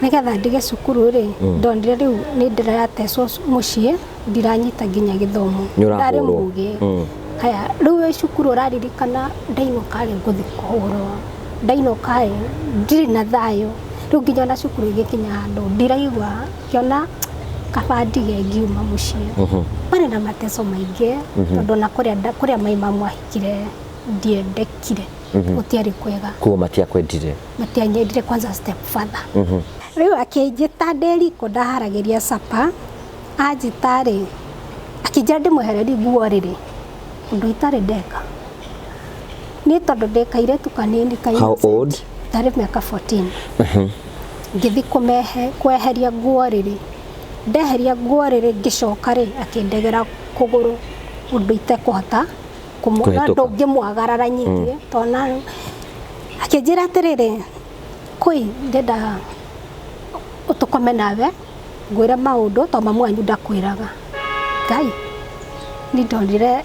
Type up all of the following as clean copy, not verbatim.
Nĩgetha ndige cukuru rĩ, ndonire rĩu nĩ ndĩratecwo mũciĩ, ndiranyita nginya gĩthomo. Nĩ ũrahũrwo. Ndarĩ mũgĩ. Haya, rĩu wĩ cukuru ũraririkana ndainũka rĩ ngũthiĩ kũhũrwo. Ndainũka rĩ ndirĩ na thayũ. Rĩu nginya ona cukuru ĩgĩkinya handũ ndiraigua, ngĩona kaba ndige ngiuma mũciĩ. Kwarĩ na mateso maingĩ tondũ ona kũrĩa mai mamu ahikire ndiendekire. Gũtiarĩ kwega. Kuo matiakwendire? Matianyendire, kwanza step father. Rĩu akĩnjĩta ndĩ riko ndaharagĩria capa, anjĩta rĩ, akĩnjĩra ndĩmwehererie nguo rĩrĩ, ũndũ itarĩ ndeka. Niĩ tondũ ndĩ kairĩtu kanini ka How innocent, old? Ndarĩ mĩaka 14. Ngĩthiĩ kũmehe kweheria nguo rĩrĩ, ndeheria nguo rĩrĩ ngĩcoka rĩ, akĩndegera kũgũrũ ũndũ itekũhota Kũhĩtũka. Ndũngĩmwagarara nyingĩ tona. Akĩnjĩra atĩrĩrĩ, kũi ndĩrenda tũkome nawe ngwĩre maũndũ to mamu wanyu ndakwĩraga. Ngai, niĩ ndonire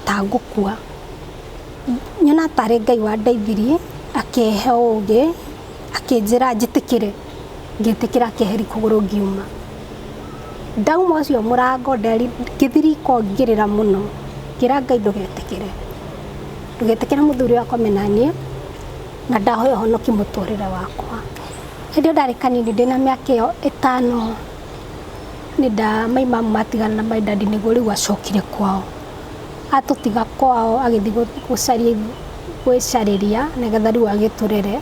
ta ngũkua. Nyona tarĩ Ngai wandeithirie akĩhe ũgĩ, akĩnjĩra njĩtĩkĩre, ngĩtĩkĩra, akĩeheria kũgũrũ ngiuma. Ndauma ũcio mũrango ngĩthiĩ riko ngĩrĩra mũno, ngĩra Ngai ndũgetĩkĩre, ndũgetĩkĩre mũthuri ũyũ akome naniĩ, na ndahoya ũhonokie mũtũrĩre wakwa. Hĩndĩ ĩyo ndarĩ kanini ndĩna mĩaka ĩyo 5, nĩ nda my mum matigana na my daddy nĩguo rĩu acokire kwao. Atũtiga kwao agĩthiĩ gũcaria gwĩcarĩria nĩgetha rĩu agĩtũrere.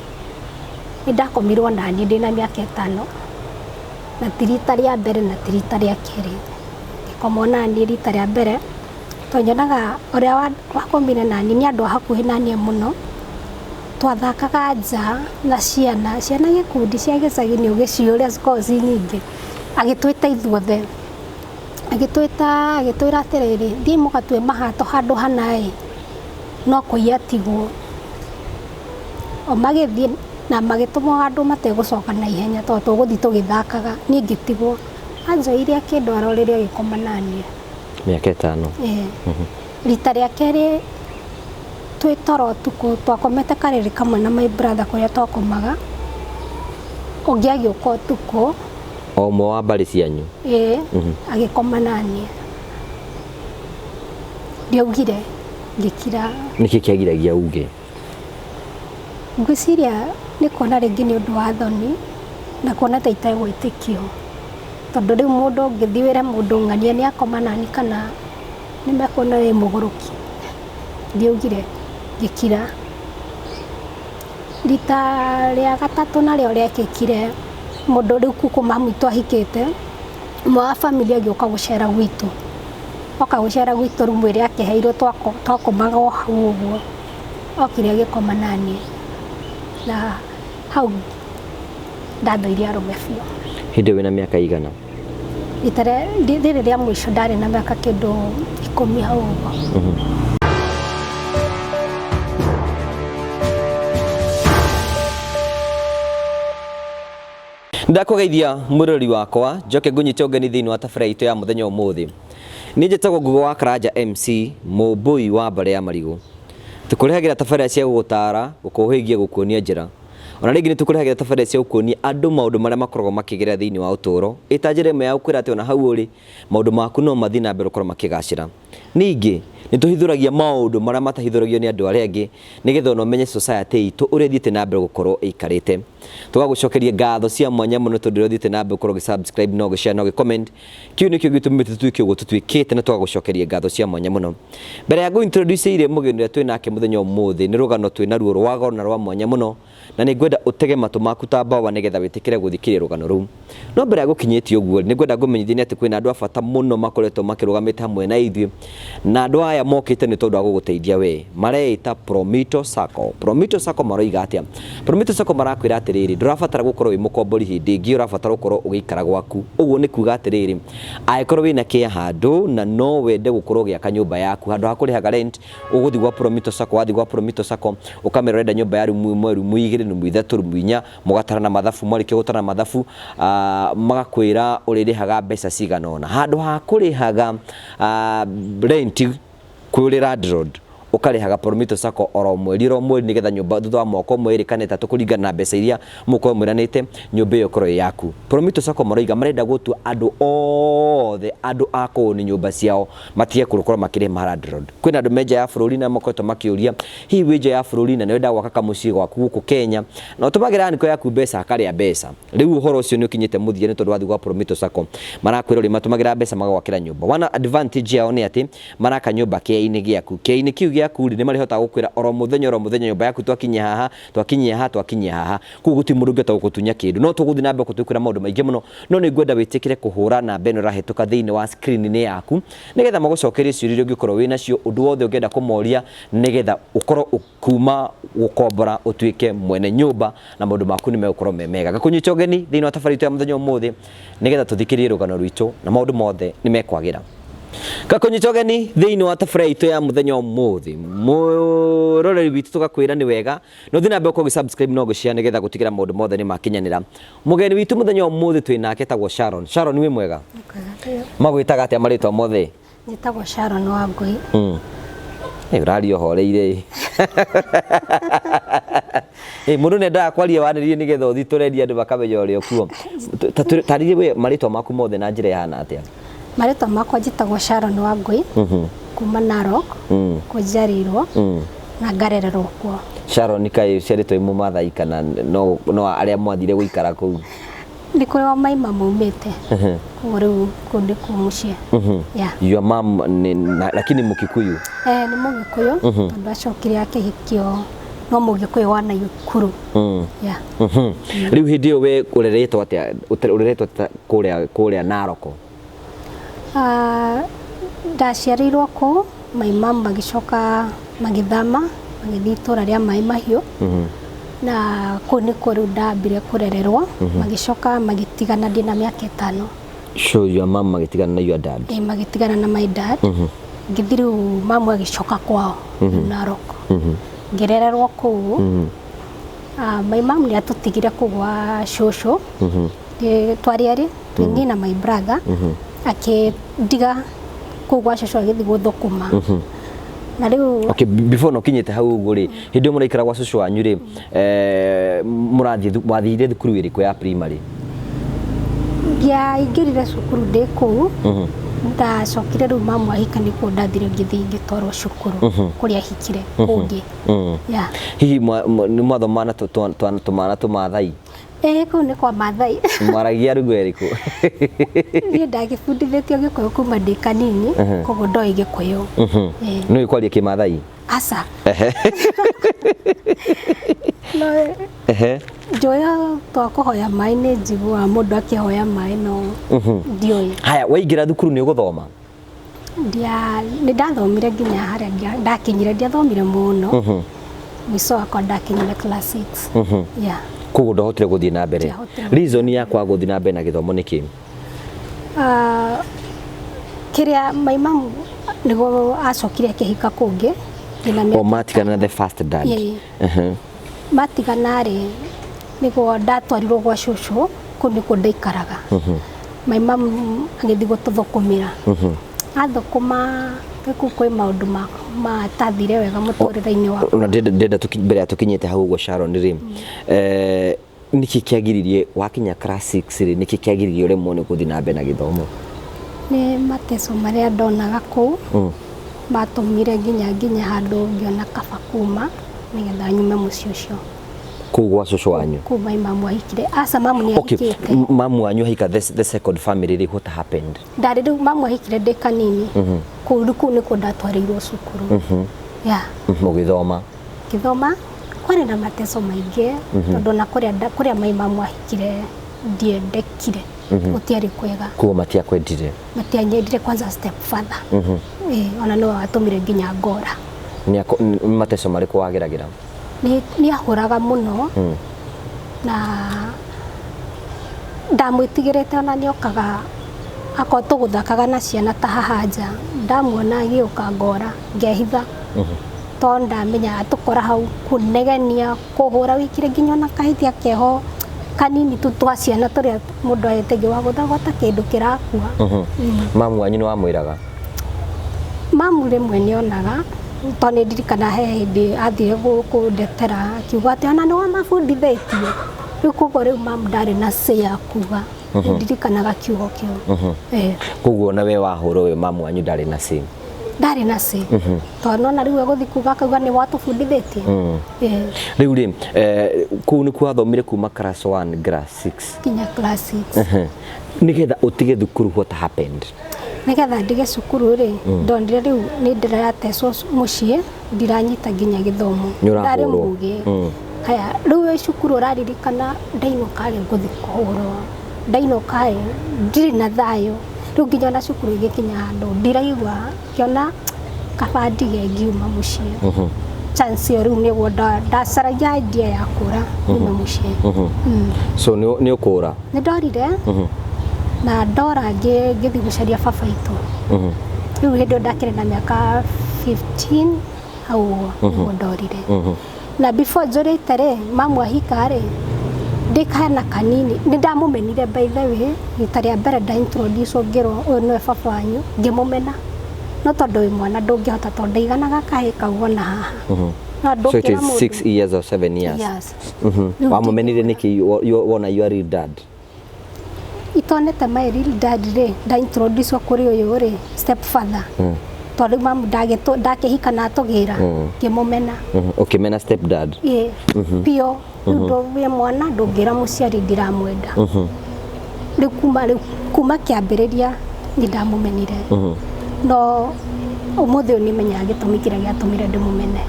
Nĩ ndakomirwo naniĩ ndĩna mĩaka 5, na ti rita rĩa mbere na ti rita rĩa kerĩ. Ngĩkomwo naniĩ rita rĩa mbere, tondũ nyonaga ũrĩa wakomire naniĩ nĩ andũ a hakuhĩ naniĩ mũno. Twathakaga nja na ciana, ciana gĩkundi cia gĩcagi nĩ ũgĩciũria cikoragwo ci nyingĩ. Agĩtwĩta ithuothe, agĩtwĩta agĩtwĩra atĩrĩrĩ, thiĩi mũgatue mahato handũ hana ĩ, no kũiya tigwo. O magĩthiĩ na magĩtũmwo handũ mategũcoka na ihenya tondũ tũgũthiĩ tũgĩthakaga, niĩ ngĩtigwo. Anjoire akĩndwara ũrĩrĩ agĩkoma naniĩ. Mĩaka 5? Ĩĩ. Rita rĩa kerĩ twĩ toro ũtukũ, twakomete karĩrĩ kamwe na my brother kũrĩa twakomaga, ũngĩ agĩũka ũtukũ. O ũmwe wa mbarĩ cianyu? Ĩĩ, agĩkoma naniĩ. Ndiaugire, ngĩkira. Nĩkĩ kĩagiragia uge? Ngwĩciria nĩ kuona rĩngĩ nĩ ũndũ wa thoni na kuona ta itegwĩtĩkio. Tondũ rĩu mũndũ ũngĩthiĩ wĩre mũndũ ng'ania nĩ akoma nani kana nĩ mekuona wĩ mũgũrũki. Ndiaugire, ngĩkira. Rita rĩa gatatũ narĩo rĩekĩkire mũndũ rĩu kuku mamu witũ ahikĩte, ũmwe wa bamĩrĩ agĩũka gũcera gwitũ. Oka gũcera gwitũ rumu ĩrĩa akĩheirwo twakomaga o hau ũguo. Okire agĩkoma naniĩ na hau ndathũire arũme biũ. Hĩndĩ ĩyo wĩna mĩaka igana? Rita rĩrĩ rĩa mũico ndarĩ na mĩaka kĩndũ 10 hau ũguo. Ndakũgeithia mwĩroreri wakwa, njoke ngũnyite ũgeni thĩinĩ wa tabarĩra itũ ya mũthenya ũmũthĩ. Niĩ njĩtagwo Ngugo wa Karanja MC, mũmbũi wa mbarĩ ya marigũ. Tũkũrehagĩra tabarĩra cia gũgũtara, gũkũhĩgia, gũkuonia njĩra. Ona rĩngĩ nĩ tũkũrehagĩra tabarĩra cia gũkuonia andũ maũndũ marĩa makoragwo makĩgerera thĩinĩ wa ũtũũro, ĩ ta njĩra ĩmwe ya gũkwĩra atĩ ona hau ũrĩ, maũndũ maku no mathiĩ na mbere gũkorwo makĩgacĩra. Ningĩ, nĩ tũhithũragia maũndũ marĩa matahithũragio nĩ andũ arĩa angĩ, nĩgetha ona ũmenye society itũ ũrĩa ĩthiĩte na mbere gũkorwo ĩikarĩte. Tũgagũcokeria ngatho cia mwanya mũno tondũ ũrĩa ũthiĩte na mbere gũkorwo ũgĩ subscribe na ũgĩ share na ũgĩ comment. Kĩu nĩkĩo gĩtũmĩte tũtuĩke ũguo tũtuĩkĩte na tũgagũcokeria ngatho cia mwanya mũno. Mbere ya ngũ introduce ire mũgeni ũrĩa twĩ nake mũthenya ũmũthĩ, nĩ rũgano twĩ naruo rwa goro na rwa mwanya mũno, na nĩ ngwenda ũtege matũ maku ta mbawa nĩgetha wĩtĩkĩre gũthikĩrĩria rũgano rũu. No mbere ya gũkinyĩtie ũguo, nĩ ngwenda ngũmenyithie nĩ atĩ kwĩna andũ a bata mũno makoretwo makĩrũgamĩte hamwe na ithuĩ, na andũ aya mokĩte nĩ tondũ wa gũgũteithia we. Mareĩta Promito Sacco. Promito Sacco maroiga atĩa? Promito Sacco marakwĩra atĩrĩrĩ, ndũrabatara gũkorwo wĩ mũkombori hĩndĩ ĩngĩ, ũrabatara gũkorwo ũgĩikara gwaku. Ũguo nĩ kuga atĩrĩrĩ, angĩkorwo wĩna kĩa handũ na no wende gũkorwo ũgĩaka nyũmba yaku, handũ ha kũrĩhaga rent, ũgũthiĩ gwa Promito Sacco. Wathiĩ gwa Promito Sacco, ũkamera ũrenda nyũmba ya rumu ĩmwe, rumu igĩrĩ, rumu ithatũ, rumu inya, mũgatarana mathabu, mwarĩkia gũtarana mathabu, magakwĩra ũrĩrĩhaga mbeca cigana ũna. Handũ ha kũrĩhaga rent kwĩ ũrĩ landlord, Ũkarĩhaga Promito Sacco oro mweri oro mweri, nĩgetha nyũmba thutha wa mwaka ũmwe, ĩrĩ kana ĩtatũ, kũringana na mbeca iria mũkorwo mwĩranĩte, nyũmba ĩyo ĩkorwo ĩ yaku. Promito Sacco maroiga marenda gũtua andũ othe andũ a kũu nĩ nyũmba ciao, matige gũkorwo makĩrĩha landlord. Kwĩna andũ me nja ya bũrũri na makoretwo makĩũria, hihi wĩ nja ya bũrũri na nĩ ũrenda gwaka kamũciĩ gwaku gũkũ Kenya na ũtũmagĩra aniko yaku mbeca akarĩa mbeca? Rĩu ũhoro ũcio nĩ ũkinyĩte mũthia, nĩ tondũ wathiĩ gwa Promito Sacco marakwĩra ũrĩ matũmagĩra mbeca magagwakĩra nyũmba. One advantage yao nĩ atĩ maraka nyũmba kĩea-inĩ gĩaku. Kĩea-inĩ kĩu gĩaku rĩ, nĩ marĩhotaga gũkwĩra oro mũthenya oro mũthenya, nyũmba yaku twakinyia haha, twakinyia haha, twakinyia haha. Koguo gũtirĩ mũndũ ũngĩhota gũgũtunya kĩndũ. No tũgũthiĩ na mbere gũtwĩkwĩra maũndũ maingĩ mũno, no nĩ ngwenda wĩtĩkĩre kũhũra namba ĩno ĩrahĩtũka thĩinĩ wa screen-inĩ yaku, nĩgetha magũcokerie ciũria iria ũngĩkorwo wĩ nacio, ũndũ wothe ũngĩenda kũmoria, nĩgetha ũkorwo kuma gũkombora ũtuĩke mwene nyũmba na maũndũ maku nĩ megũkorwo me mega. Ngakũnyita ũgeni thĩinĩ wa tabarĩra itũ ya mũthenya ũmũthĩ, nĩgetha tũthikĩrĩrie rũgano rwitũ na maũndũ mothe nĩ mekwagĩra. Ngakũnyita ũgeni thĩinĩ wa tabarĩra itũ ya mũthenya ũmũthĩ, mũroreri witũ, tũgakwĩra nĩ wega no thiĩ na mbere gũkorwo ũgĩ-subscribe na ũgĩ-share, nĩgetha gũtigĩra maũndũ mothe nĩ makinyanĩra. Mũgeni witũ mũthenya ũmũthĩ twĩ nake etagwo Sharon. Sharon, wĩ mwega? Magwĩtaga atĩa marĩtwa mothe? Njĩtagwo Sharon Wangui. Ũraria ũhoreire. Mũndũ nĩ kwaria wanĩrĩrie nĩgetha ũthiĩ tũreria andũ makamenya ũrĩa ũkuo. Tarĩria we marĩtwa maku mothe na njĩra ĩhana atĩa? Marĩtwa makwa njĩtagwo Sharon Wangui, kuma Narok, kũu njiarĩirwo na ngarererwo kuo. Sharon, kaĩ ũciarĩtwo wĩ Mũmathai kana no arĩa mwathire gũikara kũu? Nĩ kũrĩ o maima maumĩte, koguo rĩu kũu nĩkuo mũciĩ. Yeah. Your mom ni, na, lakini Mũkikuyu? Eh, nĩ Mũgĩkũyũ, tondũ acokire akĩhikio no Mũgĩkũyũ wa Naikuru. Yeah. Rĩu hĩndĩ ĩyo we ũreretwo atĩa? Ũreretwo atĩa kũrĩa Narok? Ah, ndaciarĩirwo kũu, my mom magĩcoka magĩthama magĩthiĩ itũra rĩa Maĩ Mahiũ, na kũu nĩkuo rĩu ndambire kũrererwo. Magĩcoka magĩtigana ndĩna mĩaka 5. So your mom magĩtigana na your dad? Ĩ, magĩtigana na my dad. Ngĩthiĩ rĩu mamu agĩcoka kwao Narok, ngĩrererwo kũu. Ah, my mom nĩ atũtigire kũu gwa cũcũ. Twarĩ erĩ, twĩ niĩ na my brother. Akĩndiga kũu gwa cũcũ agĩthiĩ gũthũkũma na rĩu Okay, before no kinyĩte hau ũguo rĩ, hĩndĩ ĩyo mũraikara gwa cũcũ wanyu rĩ, mũrathiĩ wathire thukuru ĩrĩkũ ya primary? Ndiaingĩrire cukuru ndĩ kũu. Ndacokire rĩu mamu ahika nĩkuo ndathire, ngĩthiĩ ngĩtwarwo cukuru kũrĩa ahikire kũngĩ. Yeah. Hihi nĩ mwathoma na tũmana tũmathai? Ĩĩ, kũu nĩ kwa Mathai. Mwaragia lugha ĩrĩkũ? Niĩ ndagĩbundithĩtio Gĩkũyũ kuma ndĩ kanini, koguo ndoĩ Gĩkũyũ. Ĩĩ. Nĩ kwaria kĩmathai? Aca. No njũĩ twakũhoya maĩ, nĩ njiguaga mũndũ akĩhoya maĩ, no ndiũĩ. Haya, waingĩra thukuru nĩ ũgũthoma? Ndia nĩ ndathomire nginya harĩa ndakinyire. Ndiathomire mũno, mũico wakwa ndakinyire class 6. Yeah. Koguo ndwahotire gũthiĩ na mbere? Ndiahotire. Reason ya kwaga gũthiĩ na mbere na gĩthomo nĩ kĩ? Ah, kĩrĩa my mom nĩguo acokire akĩhika kũngĩ ndĩna O mĩaka matigana na the first dad? Ĩĩ. Matigana rĩ, nĩguo ndatwarirwo gwa cũcũ, kũu nĩkuo ndaikaraga. My mom agĩthiĩ gũtũthũkũmĩra, athũkũma kũu kwĩ maũndũ matathire wega mũtũrĩre-inĩ wakwa. Ona ndĩrenda mbere ya tũkinyĩte hau ũguo, Sharon rĩ, nĩkĩ kĩagiririe wakinya class 6 rĩ, nĩkĩ kĩagiririe ũremwo nĩ gũthiĩ na mbere na gĩthomo? Nĩ mateso marĩa ndonaga kũu matũmire nginya handũ ngĩona kaba kuma, nĩgetha nyume mũciĩ ũcio. Kũu gwa cũcũ wanyu? Kũu my mamu ahikire. Aca, mamu nĩ ahikĩte. Mamu wanyu ahika the second family rĩ, what happened? Ndarĩ rĩu mamu ahikire ndĩ kanini. Kũu rĩu kũu nĩkuo ndatwarĩirwo cukuru. Yeah. Ũgĩthoma? Ngĩthoma kwarĩ na mateso maingĩ, tondũ ona kũrĩa my mamu ahikire ndiendekire, gũtiarĩ kwega. Kuo matiakwendire? Matianyendire, kwanza step father. Ĩĩ, ona nĩwe watũmire nginya ngora. Nĩ mateso marĩkũ wageragĩra? Nĩ ahũraga mũno na ndamwĩtigĩrĩte. Ona nĩokaga akorwo tũgũthakaga na ciana ta haha nja, ndamuona agĩũka ngora ngehitha, tondũ ndamenya atũkora hau kũnegenia, kũhũra, wĩkire nginya ona kahĩtia keho kanini tu twa ciana tũrĩa mũndũ ahĩtagia, wagũthagwo ta kĩndũ kĩrakua. Mamu wanyu nĩ wamwĩraga? Mamu rĩmwe nĩonaga Tondũ nĩ ndirikana he hĩndĩ athire kũndetera akiuga atĩ ona nĩ wamabundithĩtie. Rĩu koguo rĩu mamu ndarĩ na say ya kuga. Nĩ ndirikanaga kiugo kĩu. Eh. Koguo na we wahũrwo, we mamu wanyu ndarĩ na say? Ndarĩ na say, tondũ nona rĩu egũthiĩ kuga akauga nĩ watũbundithĩtie. Eh. Rĩu rĩ, kũu nĩkuo wathomire kuma class 1 class 6? Nginya class 6. Nĩgetha ũtige thukuru, what happened? Nĩgetha ndige cukuru rĩ, ndonire rĩu nĩ ndĩratecwo mũciĩ, ndiranyita nginya gĩthomo. Nĩ ũrahũrwo. Ndarĩ mũgĩ. Haya, rĩu wĩ cukuru ũraririkana ndainũka rĩ, ngũthiĩ kũhũrwo, ndainũka rĩ, ndirĩ na thayũ. Rĩu nginya ona cukuru ĩgĩkinya handũ ndiraigua, ngĩona kaba ndige, ngiuma mũciĩ. Chance ĩyo rĩu nĩguo ndacaragia idea ya kũra nyume mũciĩ. So nĩ ũkũra? Nĩ ndorire, na ndora ngĩthiĩ gũcaria baba itũ. Rĩu hĩndĩ ĩyo ndakĩrĩ na mĩaka 15 hau ũguo nĩguo ndorire. Na before njũrĩte rĩ, mamu ahika rĩ, ndĩ kana kanini nĩ ndamũmenire. By the way, rita rĩa mbere nda introduce ngĩrwo ũyũ nĩwe baba wanyu, ngĩmũmena, no tondũ wĩ mwana ndũngĩhota, tondũ ndaiganaga kahĩ kau ona haha no So it ndũngĩra is mũndũ. 6 years or 7 years? Yes. Rĩu Wamũmenire nĩkĩ wona your real dad? Itonete my real dad rĩ, nda introduce kũrĩ ũyũ rĩ, step father, tondũ rĩu mamu ndakĩhika na atũgĩra, ngĩmũmena. Ũkĩmena step dad? Ĩ, biũ. Rĩu wĩ mwana ndũngĩra mũciari ndiramwenda. Rĩu kuma kĩambĩrĩria nĩ ndamũmenire, no ũmũthĩ ũyũ nĩmenyaga gĩtũmi kĩrĩa gĩatũmire ndĩmũmene.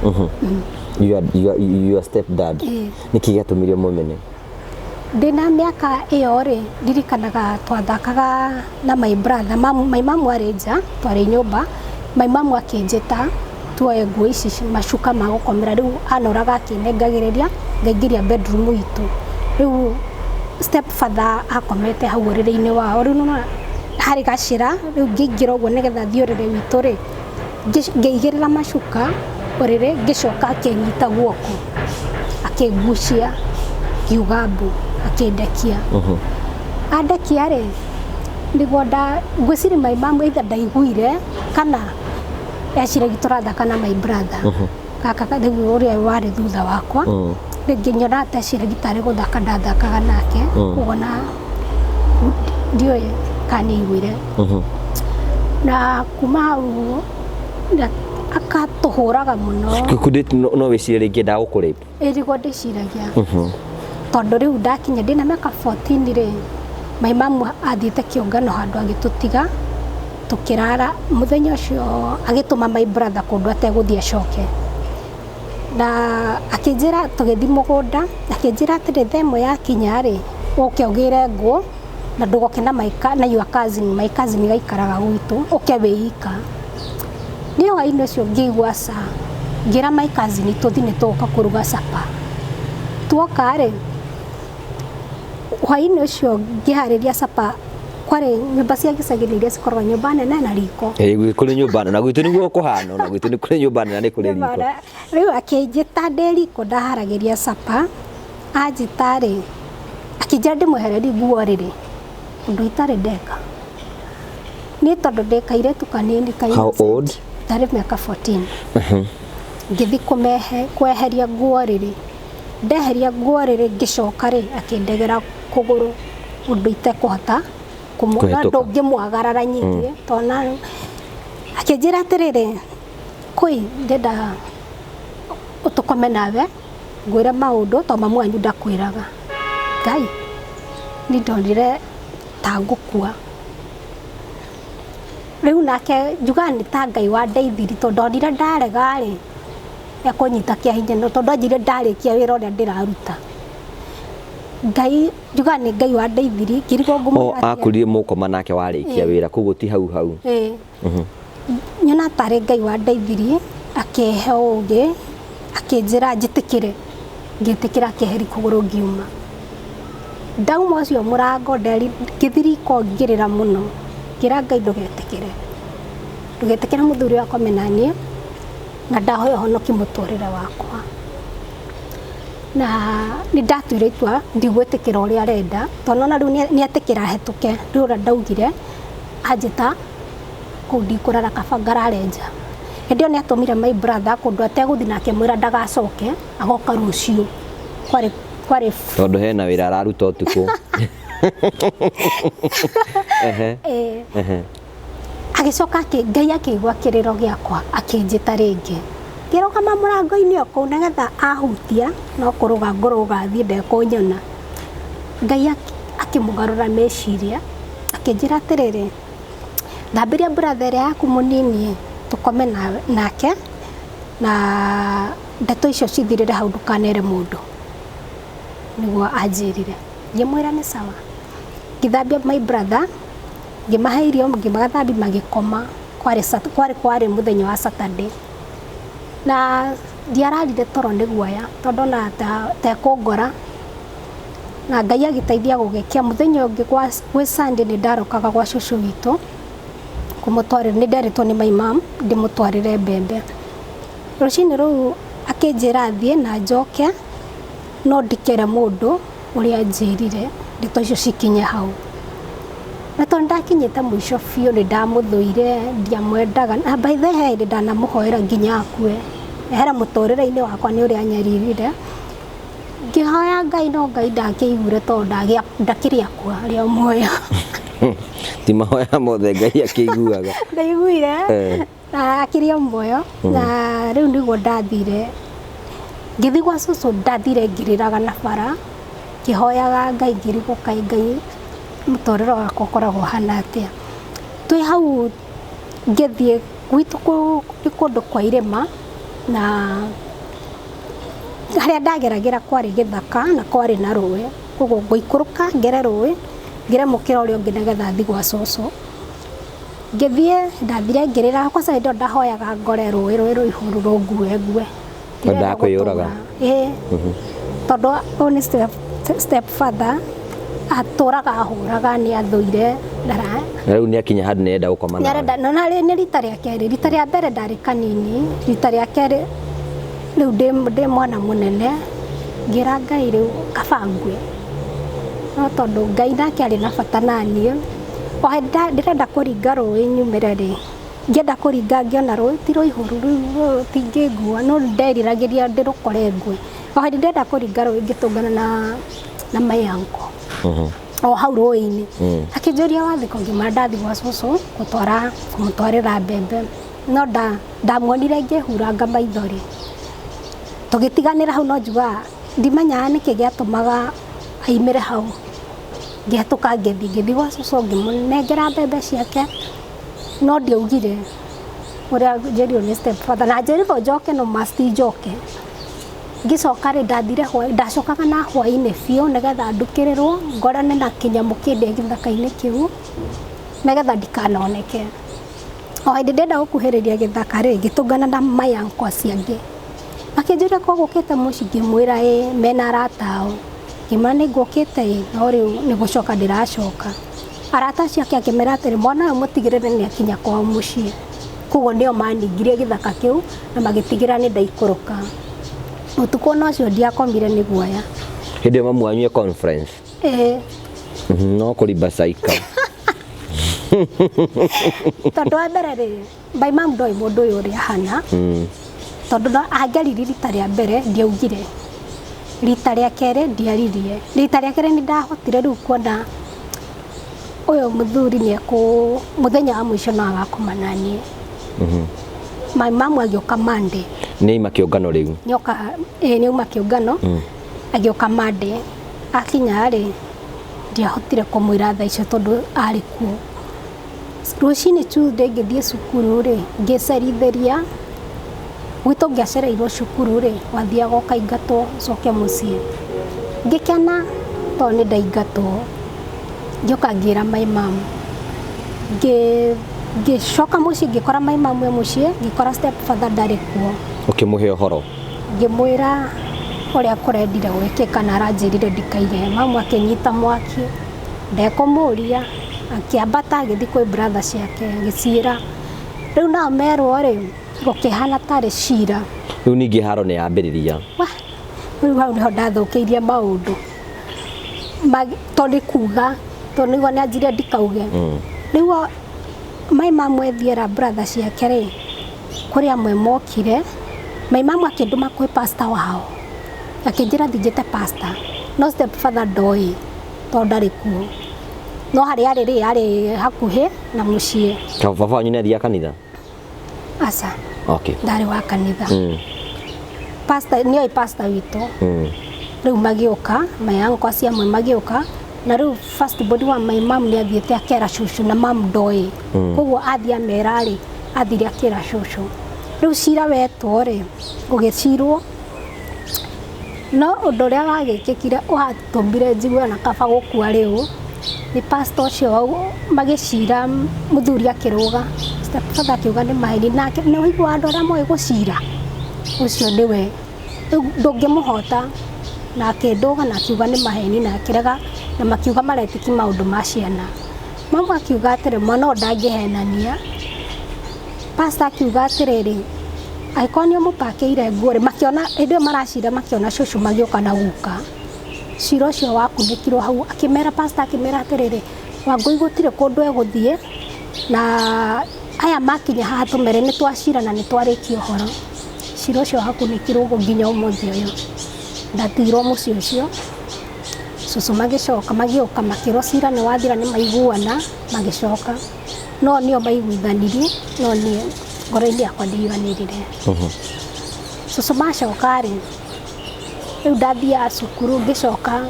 Your step dad? Ĩ. Nĩkĩ gĩatũmire ũmũmene? Ndĩna mĩaka ĩyo rĩ, ndirikanaga twathakaga na my brother. Mamu, my mamu arĩ nja, twarĩ nyũmba. My mamu akĩnjĩta tuoe nguo ici macuka ma gũkomera. Rĩu anoraga akĩnengagĩrĩria, ngaingĩria bedroom itũ. Rĩu step father akomete hau ũrĩrĩ-inĩ wao. Rĩu nĩwona harĩ gacĩra, rĩu ngĩingĩra ũguo nĩgetha thiĩ ũrĩrĩ witũ rĩ, ngĩigĩrĩra macuka ũrĩrĩ, ngĩcoka akĩnyita guoko, akĩngucia, ngiuga mbu, akĩndekia. Andekia rĩ, nĩguo nda ngwĩciria my mom either ndaiguire kana eciragia tũrathaka na my brother gaka rĩu ũrĩa warĩ thutha wakwa. Rĩngĩ nyona ateciragia tarĩ gũthaka ndathakaga nake, koguo na ndiũĩ kana nĩ aiguire. Na kuma hau akatũhũraga mũno. Kũndĩ no wĩcirie rĩngĩ ndagũkũrape? Ĩrigwo ndĩciragia, tondũ rĩu ndakinya ndĩna mĩaka 14 rĩ, my mamu athiĩte kĩũngano handũ, agĩtũtiga tũkĩrara. Mũthenya ũcio agĩtũma my brother kũndũ ategũthiĩ acoke, na akĩnjĩra tũgĩthiĩ mũgũnda, akĩnjĩra atĩrĩ, thaa ĩmwe yakinya rĩ, ũke ũgĩre ngũ na ndũgoke na my, na your cousin. My cousin gaikaraga gwitũ, ũke wĩ ika. Nĩ hwaĩ-inĩ ũcio ngĩigua ca, ngĩra my cousin tũthiĩ, nĩ tũgũka kũruga supper. Tuoka rĩ, hwaĩ-inĩ ũcio ngĩharĩria supper, kwarĩ nyũmba cia gĩcagi nĩ iria cikoragwo nyũmba nene na riko. Ĩ, kũrĩ nyũmba nene, na gwitũ nĩguo kũhana, na gwitũ nĩ kũrĩ nyũmba nene, nĩ kũrĩ riko. Rĩu akĩnjĩta ndĩ riko ndaharagĩria supper. Anjĩta rĩ, akĩnjĩra ndĩmwehererie nguo rĩrĩ, ũndũ itarĩ ndeka nĩ tondũ ndĩ kairĩtu kanini ka How old? Ndarĩ mĩaka 14. Ngĩthiĩ kũmehe kweheria nguo rĩrĩ, ndeheria nguo rĩrĩ, ngĩcoka rĩ, akĩndegera kũgũrũ ũndũ itekũhota Kũhĩtũka. Ndũngĩmwagarara nyingĩ tona. Akĩnjĩra atĩrĩrĩ, kũi ndĩrenda tũkome nawe, ngwĩre maũndũ, to mamu wanyu ndakwĩraga. Ngai, ni ndonire ta ngũkua. Rĩu nake njugaga nĩ ta Ngai wandeithirie, tondũ ndonire ndarega rĩ, ekũnyita kĩa hinya, no tondũ anjĩrire ndarĩkia wĩra ũrĩa ndĩraruta. Ngai, njugaga nĩ Ngai wandeithirie, ngĩrigwo O ngũmwĩra atĩa. Akwĩrire mũkoma nake warĩkia wĩra, koguo ti hau hau? Ĩĩ. Nyona tarĩ Ngai wandeithirie, akĩhe ũgĩ, akĩnjĩra njĩtĩkĩre, ngĩtĩkĩra. Akĩheri kũgũrũ, ngiuma. Ndauma ũcio mũrango nderi, ngĩthi riko ngĩrĩra mũno, ngĩra Ngai, ndũgetĩkĩre, ndũgetĩkĩre mũthuri wakwa naniĩ, na ndahoya ũhonoki mũtũrĩre wakwa. Na nĩ ndatuire itua ndigwĩtĩkĩra ũrĩa arenda, tondũ nona rĩu nĩ etĩkĩra hetũke. Rĩu ũrĩa ndaugire anjĩta kũu ndikũrara, kaba ngarare nja. Hĩndĩ ĩyo nĩ atũmire my brother kũndũ ategũthiĩ na akĩmwĩra ndagacoke, agoka rũciũ. Kwarĩ kwarĩ Tondũ hena wĩra araruta ũtukũ. Ehe. Ehe. Agĩcoka Ngai akĩigua kĩrĩro gĩakwa, akĩnjĩta rĩngĩ. Ngĩrũgama mũrango-inĩ o kũu nĩgetha ahutia no kũrũga ngũrũga thiĩ ndekũnyona. Ngai akĩmũgarũra meciria, akĩnjĩra atĩrĩrĩ, thambĩria brother ĩrĩa yaku mũnini tũkome nake, na ndeto icio cithirĩre hau, ndũkanere mũndũ. Nĩguo anjĩrire. Ngĩmwĩra nĩ sawa. Ngĩthambia my brother, ngĩmahe irio, ngĩmathambia magĩkoma. Kwarĩ mũthenya wa Saturday. Na ndiararire toro nĩ guoya, tondũ ona tekũngora. Na Ngai agĩteithia gũgĩkĩa mũthenya ũngĩ gwĩ Sunday nĩ ndarokaga gwa cũcũ witũ kũmũtwarĩra, nĩ nderĩtwo nĩ my mom ndĩmũtwarĩre mbembe. Rũcinĩ rũu akĩnjĩra thiĩ na njoke, no ndikere mũndũ ũrĩa anjĩrire ndeto icio cikinye hau. Na tondũ ndakinyĩte mũico biũ, nĩ ndamũthũire, ndiamwendaga. Na by the way, he hĩndĩ ndanamũhoera nginya akue, ehere mũtũrĩre-inĩ wakwa nĩ ũrĩa anyaririre. Ngĩhoya Ngai no Ngai ndakĩiguire, tondũ ndakĩrĩ akua, arĩ o muoyo. Ti mahoya mothe Ngai akĩiguaga. Ndaiguire na akĩrĩ o muoyo. Na rĩu nĩguo ndathire ngĩthiĩ gwa cũcũ, ndathire ngĩrĩraga na bara, ngĩhoyaga Ngai, ngĩrigwo kaĩ Ngai mũtũrĩre wakwa ũkoragwo ũhana atĩa. Twĩ hau ngĩthiĩ gwitũ nĩ kũndũ kwa irĩma, na harĩa ndageragĩra kwarĩ gĩthaka na kwarĩ na rũĩ, koguo ngũikũrũka ngere rũĩ, ngere mũkĩra ũrĩa ũngĩ nĩgetha thiĩ gwa cũcũ. Ngĩthiĩ, ndathire ngĩrĩraga kwanza. Hĩndĩ ĩyo ndahoyaga ngore rũĩ, rũĩ rũihũru rũngue ngue. Wendaga kwĩyũraga? Ĩĩ, tondũ ũyũ nĩ step father atũraga ahũraga, nĩ athũire ndara. Na rĩu nĩ akinya handũ nĩ arenda gũkoma nawe. Nĩarenda na narĩ nĩ rita rĩa kerĩ. Rita rĩa mbere ndarĩ kanini, rita rĩa kerĩ rĩu ndĩ mwana mũnene. Ngĩra Ngai rĩu kaba ngue, no tondũ Ngai nake arĩ na bata naniĩ, o hĩndĩ ndĩrenda kũringa rũĩ nyumĩre rĩ, ngĩenda kũringa ngĩona rũĩ ti rũihũru, rũu rũtingĩngua, no nderiragĩria ndĩrũkore ngue. O hĩndĩ ndĩrenda kũringa rũĩ, ngĩtũngana na my uncle o hau rũĩ-inĩ. Akĩnjũria wathĩko, ngĩmwĩra ndathiĩ gwa cũcũ gũtwara kũmũtwarĩra mbembe, no ndamuonire ngĩhuranga maithori, tũgĩtiganĩra hau. No njugaga ndimenyaga nĩkĩ gĩatũmaga aimĩre hau. Ngĩhetũka, ngĩthiĩ gwa cũcũ, ngĩmũnengera mbembe ciake, no ndiaugire ũrĩa njĩrirwo nĩ step father, na njĩrirwo njoke no must njoke. Ngĩcoka rĩ, ndathire ndacokaga na hwaĩ-inĩ biũ nĩgetha ndukĩrĩrwo, ngorane na kĩnyamũ kĩndĩa gĩthaka-inĩ kĩu nĩgetha ndikanoneke. O hĩndĩ ndĩrenda gũkuhĩrĩria gĩthaka rĩ, ngĩtũngana na my uncle acio angĩ, makĩnjũria ko gũkĩte mũciĩ. Ngĩmwĩra ĩ, mena arata ao. Ngĩmwĩra nĩ ngũkĩte ĩ, no rĩu nĩ gũcoka ndĩracoka. Arata acio ake akĩmera atĩrĩ, mwana ũyũ mũtigĩrĩre nĩ akinya kwao mũciĩ. Koguo nĩo maningirie gĩthaka kĩu na magĩtigĩra nĩ ndaikũrũka. Ũtukũ ona ũcio ndiakomire nĩ guoya. Hĩndĩ ĩyo mamu wanyu e conference? Ĩĩ. No kũribacaika. Tondũ wa mbere rĩ, my mom ndoĩ mũndũ ũyũ ũrĩa ahana, tondũ no angĩaririe. Rita rĩa mbere ndiaugire, rita rĩa kerĩ ndiaririe, rita rĩa kerĩ nĩ ndahotire rĩu kuona ũyũ mũthuri nĩ ekũ mũthenya wa mũico no agakoma naniĩ. My mom agĩũka Monday. Nĩ aima kĩũngano rĩu? Nĩoka, ĩĩ, nĩauma kĩũngano. Agĩũka Monday. Akinya rĩ, ndiahotire kũmwĩra thaa icio tondũ arĩ kuo. Rũcinĩ Tuesday ngĩthiĩ cukuru rĩ, ngĩcerithĩria gwitũ. Ngĩacereirwo cukuru rĩ, wathiaga ũkaingatwo ũcoke mũciĩ. Ngĩkena tondũ nĩ ndaingatwo. Ngĩũka ngĩra my mom. Ngĩcoka mũciĩ, ngĩkora my mom e mũciĩ, ngĩkora step father ndarĩ kuo. Ũkĩmũhe ũhoro? Ngĩmwĩra ũrĩa kũrendire gwĩkĩka na aranjĩrire ndikaige. Mamu akĩnyita mwaki, ndekũmũria, akĩambata agĩthiĩ kwĩ brother ciake agĩciĩra. Rĩu nao merwo rĩ, gũkĩhana tarĩ cira. Rĩu ningĩ haro nĩ yambĩrĩria. Wah, rĩu hau nĩho ndathũkĩirie maũndũ. Tondũ nĩ kuga, tondũ nĩguo nĩanjire ndikauge. Rĩu my mom ethiĩra brother ciake rĩ, Kũrĩ amwe mokire, my mum akĩndũma kwĩ pastor wao, akĩnjĩra thiĩ njĩte pastor, no step father ndoĩ tondũ ndarĩ kuo, no harĩa arĩ rĩ, arĩ hakuhĩ na mũciĩ. Baba wanyu nĩ athiaga kanitha? Aca. Okay. Ndarĩ wa kanitha. Pastor nĩoĩ pastor witũ. Rĩu magĩũka, my uncle acio amwe magĩũka, na rĩu first born wa my mum nĩ athiĩte akera cũcũ na mum ndoĩ. Koguo athiĩ amera rĩ, athire akĩra cũcũ. Rĩu cira wetwo rĩ, ũgĩcirwo, no ũndũ ũrĩa wagĩkĩkire watũmire njigue ona kaba gũkua rĩu, nĩ pastor ũcio magĩcira mũthuri akĩrũga, step father akiuga nĩ maheni, nake nĩ ũiguaga andũ arĩa moĩ gũcira, ũcio nĩwe, rĩu ndũngĩmũhota, na akĩndũga na akiuga nĩ maheni na akĩrega, na makiuga maretĩkia maũndũ ma ciana. Mamu akiuga atĩrĩ, mwana ũyũ ndangĩhenania. Pastor akiuga atĩrĩrĩ, angĩkorwo nĩ ũmũpakĩire nguo rĩ, makĩona hĩndĩ ĩyo maracira makĩona cũcũ magĩũka na guka. Cira ũcio wakunĩkirwo hau, akĩmera pastor akĩmera atĩrĩrĩ, Wangũi gũtirĩ kũndũ egũthiĩ, na aya makinya haha tũmere nĩ twacira na nĩ twarĩkia ũhoro. Cira ũcio wakunĩkirwo ũguo nginya ũmũthĩ ũyũ. Ndatigirwo mũciĩ ũcio, cũcũ magĩcoka magĩũka makĩrwo cira nĩ wathira nĩ maiguana, magĩcoka. No nĩo maiguithanirie, no niĩ ngoro-inĩ yakwa ndiaiganĩrire. Cũcũ macoka rĩ, rĩu ndathiaga cukuru ngĩcoka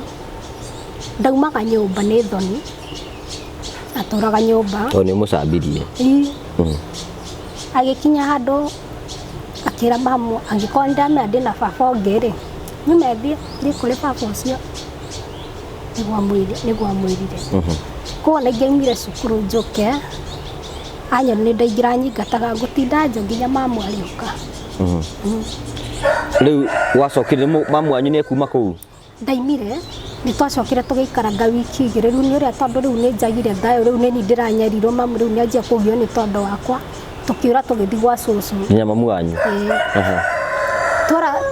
ndaumaga nyũmba nĩ thoni, atũraga nyũmba. Tondũ nĩ ũmũcambirie. Ĩĩ. Agĩkinya handũ akĩra mamu angĩkorwo nĩ ndamenya ndĩna baba ũngĩ rĩ, nyume thiĩ thiĩ kũrĩ baba ũcio. Nĩguo amwĩrire. Koguo ona ingĩaumire cukuru njũke, anyona nĩ ndaingĩra nyingataga ngũtinda nja nginya mamu arĩũka. Rĩu wacokire mamu wanyu nĩ ekuma kũu? Ndaimire, nĩ twacokire tũgĩikaranga wiki igĩrĩ, rĩu nĩ ũrĩa tondũ rĩu nĩ njagire thayũ, rĩu nĩ niĩ ndĩranyarirwo, mamu rĩu nĩ anjia kũgio nĩ tondũ wakwa, tũkĩũra tũgĩthiĩ gwa cũcũ. Nginya mamu wanyu? Ĩĩ.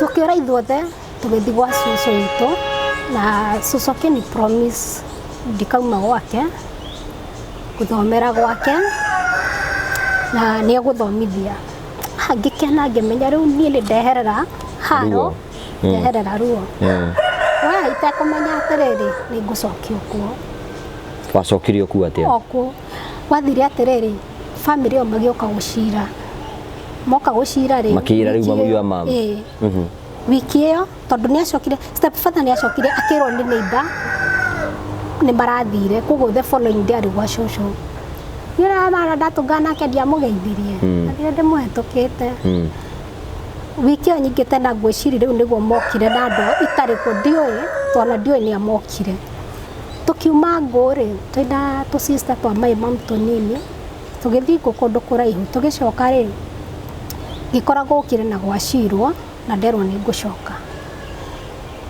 Tũkĩũra ithuothe tũgĩthiĩ gwa cũcũ witũ, na cũcũ akĩni promise ndikauma gwake, gũthomera gwake, na nĩ egũthomithia. Ngĩkena ngĩmenya rĩu niĩ nĩ ndeherera haro, Ruo. Ndeherera ruo. We itekũmenya atĩrĩrĩ, nĩ ngũcokio kuo. Wacokirio kuo atĩa? O kuo. Gwathire atĩrĩrĩ, family ĩyo magĩũka gũcira. Moka gũcira rĩ, Makĩira rĩu wiki mamu ĩyo- wa mamu. Ĩĩ. Wiki ĩyo, tondũ nĩ acokire, step father nĩ acokire akĩrwo nĩ neighbor nĩ marathire, koguo the following day arĩ gwa cũcũ. Nĩ ũramara ndatũngana nake ndiamũgeithirie. Athire ndĩmũhetũkĩte. Wiki ĩyo nyingĩte na ngwĩciria rĩu nĩguo mokire na andũ itarĩ kuo, ndiũĩ, tondũ ndiũĩ nĩa mokire. Tũkiuma ngũ rĩ, twĩna tũ sister twa my mum tũnini, tũgĩthiĩ ngũ kũndũ kũraihu, tũgĩcoka rĩ, ngĩkora gũkire na gwacirwo, na nderwo nĩ ngũcoka.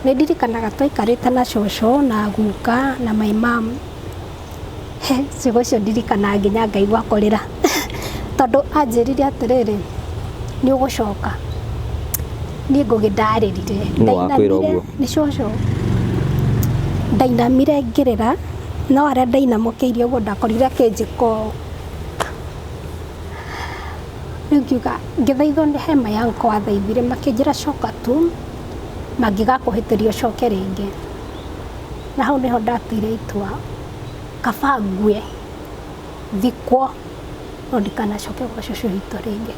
Nĩ ndirikanaga twaikarĩte na cũcũ na guka na my mum. He, ciugo icio ndirikanaga nginya ngaigua kũrĩra. Tondũ anjĩrire atĩrĩrĩ, nĩ ũgũcoka. Niĩ Ngũgĩ ndarĩrire. Nũ wakwĩra ũguo? Nĩ cũcũ. Ndainamire ngĩrĩra, no harĩa ndainamũkĩirie ũguo ndakorire akĩnjĩka ũũ. Rĩu ngiuga, ngĩthaithwo nĩ he my uncle wathaithire makĩnjĩra coka tu, mangĩgakũhĩtĩria ũcoke rĩngĩ. Na hau nĩho ndatuire itua, kaba ngue, thikwo, no ndikanacoke gwa cũcũ witũ rĩngĩ.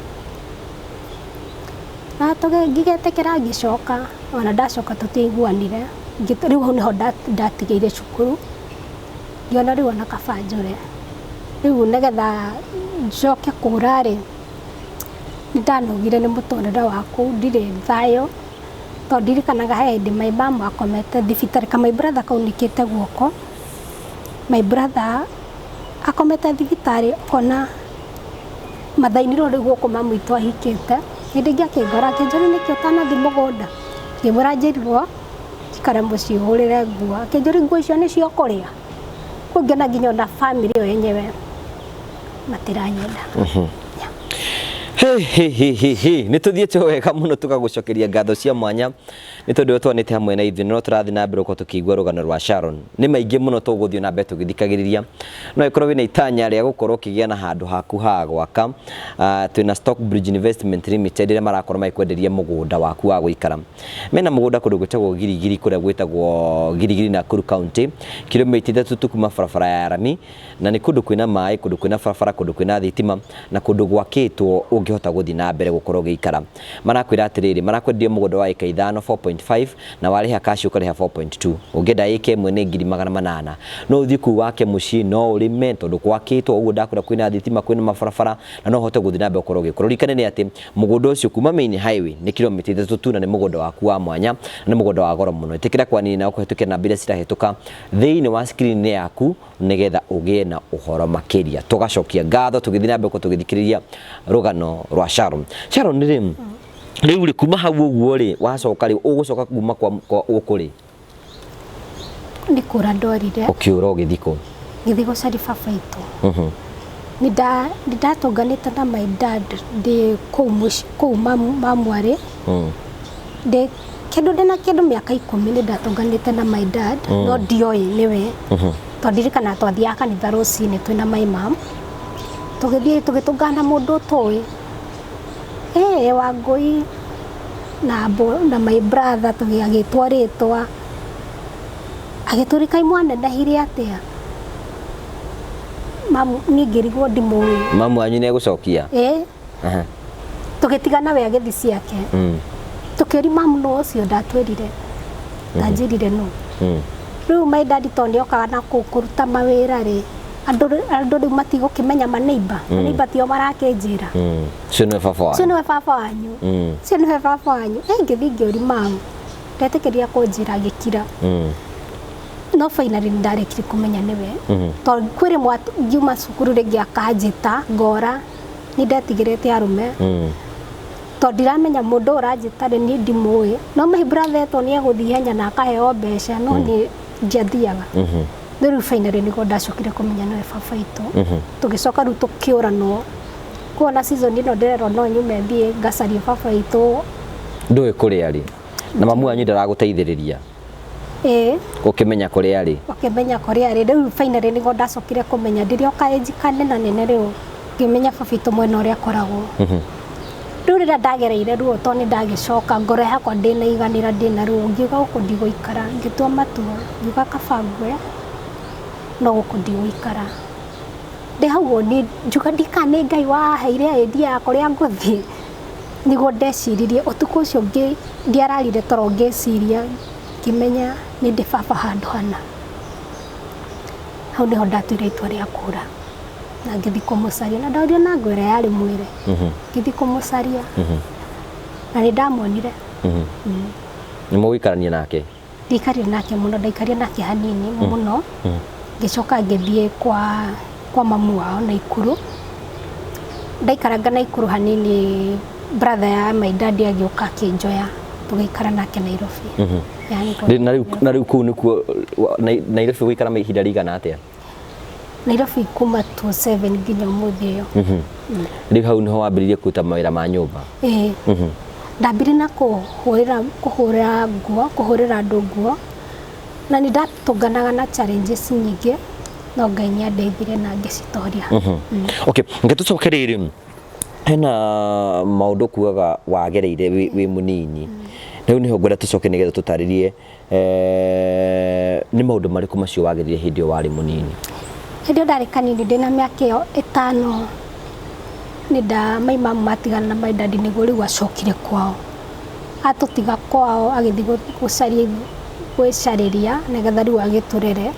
Na ngĩgetĩkĩra ngĩcoka, ona ndacoka tũtiaiguanire, rĩu hau nĩho ndatigĩire cukuru, ngĩona rĩu ona kaba njũre. Rĩu nĩgetha njoke kũra rĩ, nĩndanogire nĩ mũtũrĩre wa kũu, ndirĩ thayũ, tondũ ndirikanaga he hĩndĩ my mum akomete thibitarĩ, ka my brother kaunĩkĩte guoko, my brother akomete thibitarĩ ũkona mathaa-inĩ rĩu gũkũ mamu witũ ahikĩte, hĩndĩ ĩngĩ akĩngora akĩnjũria nĩkĩ ũtanathiĩ mũgũnda, ngĩmwĩra njĩrirwo njikare mũciĩ hũrĩre nguo, akĩnjũria nguo icio nĩcio ũkũrĩa, kũu ngĩona nginya ona family ĩyo yenyewe matiranyenda. He he he he he nĩ tũthiĩte wega mũno tũgagũcokeria ngatho cia mwanya. Nĩ tondũ twanĩte hamwe na ithuĩ no tũrathiĩ na mbere gũkorwo tũkĩigua rũgano rwa Sharon. Nĩ maingĩ mũno tũgũthiĩ na mbere tũgĩthikagĩrĩria. No ĩkorwo wĩna itanya rĩa gũkorwo ũkĩgĩa na handũ haku ha gwaka. Twĩna Stockbridge Investment Limited ĩrĩa marakorwo magĩkwenderia mũgũnda waku wa gũikara. Mena mũgũnda kũndũ gwĩtagwo Girigiri kũrĩa gwĩtagwo Girigiri Nakuru County, kilomita 3 tu kuma barabara ya rami, na nĩ kũndũ kwĩna maĩ, kũndũ kwĩna barabara, kũndũ kwĩna thitima, na kũndũ gwakĩtwo ũngĩhota gũthiĩ na mbere gũkorwo ũgĩikara. Marakwĩra atĩrĩrĩ, marakwenderia mũgũnda wa ĩka 5 4.5 na warĩha cash ũkarĩha 4.2. Ũngĩenda ĩka ĩmwe nĩ 800,000. No ũthiĩ kũu wake mũciĩ, no ũrĩme tondũ gwakĩtwo ũguo ndakwĩra kwĩna thitima, kwĩna mabarabara, na no ũhote gũthiĩ na mbere gũkorwo ũgĩkũra. Ũririkane nĩ atĩ mũgũnda ũcio kuma main highway nĩ kilomita 3 tu, na nĩ mũgũnda waku wa mwanya, na nĩ mũgũnda wa goro mũno. Ĩtĩkĩra kwanina nao kũhetũkĩra namba iria cirahĩtũka thĩinĩ wa screen yaku nĩgetha ũgĩe na ũhoro makĩria. Tũgacokia ngatho tũgĩthiĩ na mbere tũgĩthikĩrĩria rũgano rwa Sharon. Sharon rĩ, rĩu rĩ kuma hau ũguo rĩ, wacoka rĩ, ũgũcoka kuma kwa gũkũ rĩ? Nĩ kũra ndorire. Ũkĩũra ũgĩthiĩ kũ? Ngĩthiĩ gũcaria baba witũ. Nĩ ndatũnganĩte na my dad ndĩ kũu mũciĩ kũu mamu arĩ. Ndĩ kĩndũ ndĩna kĩndũ mĩaka 10 nĩ ndatũnganĩte na my dad, no ndioĩ nĩwe. Tondũ ndirikanaga twathiaga kanitha rũcinĩ twĩna my mom. Tũgĩthiĩ tũgĩtũngana na mũndũ ũtũĩ. Wangũi na na my brother agĩtwo rĩtwa. Agĩtũria kaĩ mwanenehire atĩa? Mamu niĩ ngĩrigwo ndimũĩ. Mamu wanyu nĩ egũcokia? Ĩĩ. Tũgĩtigana we agĩthiĩ ciake. Tũkĩũria mamu nũ ũcio ndatwĩrire. Ndanjĩrire nũ. Rĩu my dad tondũ nĩokaga na kũu kũruta mawĩra rĩ, andũ rĩu matigũkĩmenya maneiba. Maneiba tio marakĩnjĩra. Ũcio nĩwe baba wanyu. Ũcio nĩwe baba wanyu. Ũcio nĩwe baba wanyu. Ngĩthiĩ ngĩũria mamu. Ndetĩkĩria kũnjĩra agĩkira. No finally nĩ ndarĩkirie kũmenya nĩwe. Tondũ kwĩ rĩmwe ngiuma cukuru rĩngĩ akanjĩta ngora nĩ ndetigĩrĩte arũme. Tondũ ndiramenya mũndũ ũranjĩta rĩ niĩ ndimũĩ. No my brother etwo nĩ egũthiĩ ihenya na akaheo mbeca no niĩ ndiathiaga. No rĩu finally nĩguo ndacokire kũmenya nĩwe baba witũ. Tũgĩcoka rĩu tũkĩũranwo. Kuona season ĩno ndĩrerwo no nyume thiĩ ngacarie baba witũ. Ndũĩ kũrĩa arĩ. Na mamu wanyu ndaragũteithĩrĩria. Ĩĩ. Ũkĩmenya kũrĩa arĩ. Ũkĩmenya kũrĩa arĩ. Rĩu finally nĩguo ndacokire kũmenya ndĩrĩ o kaĩnji kanene nene rĩu ngĩmenya baba witũ mwena ũrĩa akoragwo. Rĩu rĩrĩa ndagereire ruo tondũ nĩ ndagĩcoka ngoro yakwa ndĩnaiganĩra ndĩna ruo ngiuga gũkũ ndigũikara ngĩtua matua ngiuga kaba ngue no gũkũ ndigũikara. Ndĩ hau ũguo niĩ ngiuga ndikana nĩ Ngai waheire idea ya kũrĩa ngũthiĩ. Nĩguo ndeciririe ũtukũ ũcio ndiararire toro ngĩciria ngĩmenya nĩ ndĩ baba handũ hana. Hau nĩho ndatuire itua rĩa kũra na ngĩthiĩ kũmũcaria na ndorio na ngwĩra yarĩ mwĩrĩ. Ngĩthiĩ kũmũcaria na nĩ ndamuonire. Nĩ mũgũikarania nake? Ndiaikarire nake mũno, ndaikarire nake hanini mũno. Ngĩcoka ngĩthiĩ kwa mamu wao Naikuru. Ndaikaranga Naikuru hanini brother ya my dad agĩũka akĩnjoya tũgĩikara nake Nairobi. Na rĩu kũu nĩkuo Nairobi gũikara ihinda rĩigana atĩa? Nairobi kuma 27 nginya ũmũthĩ ũyũ. Rĩu hau nĩho wambĩrĩirie kũruta mawĩra ma nyũmba? Ĩĩ. Ndambirie na kũhũrĩra nguo, kũhũrĩra andũ nguo. Na nĩ ndatũnganaga na challenges nyingĩ no Ngai nĩ andeithirie na ngĩcitoria. Okay, reke tũcoke rĩrĩ hena maũndũ kuaga wagereire wĩ mũnini. Rĩu nĩho ngwenda tũcoke nĩgetha tũtarĩrie nĩ maũndũ marĩkũ macio wagereire hĩndĩ ĩyo warĩ mũnini? Hĩndĩ ĩyo ndarĩ kanini ndĩna mĩaka ĩyo 5 nĩ my mom matigana na my dad nĩguo rĩu acokire kwao. Atũtiga kwao agĩthiĩ gũcaria gwĩcarĩria nĩgetha rĩu agĩtũrere.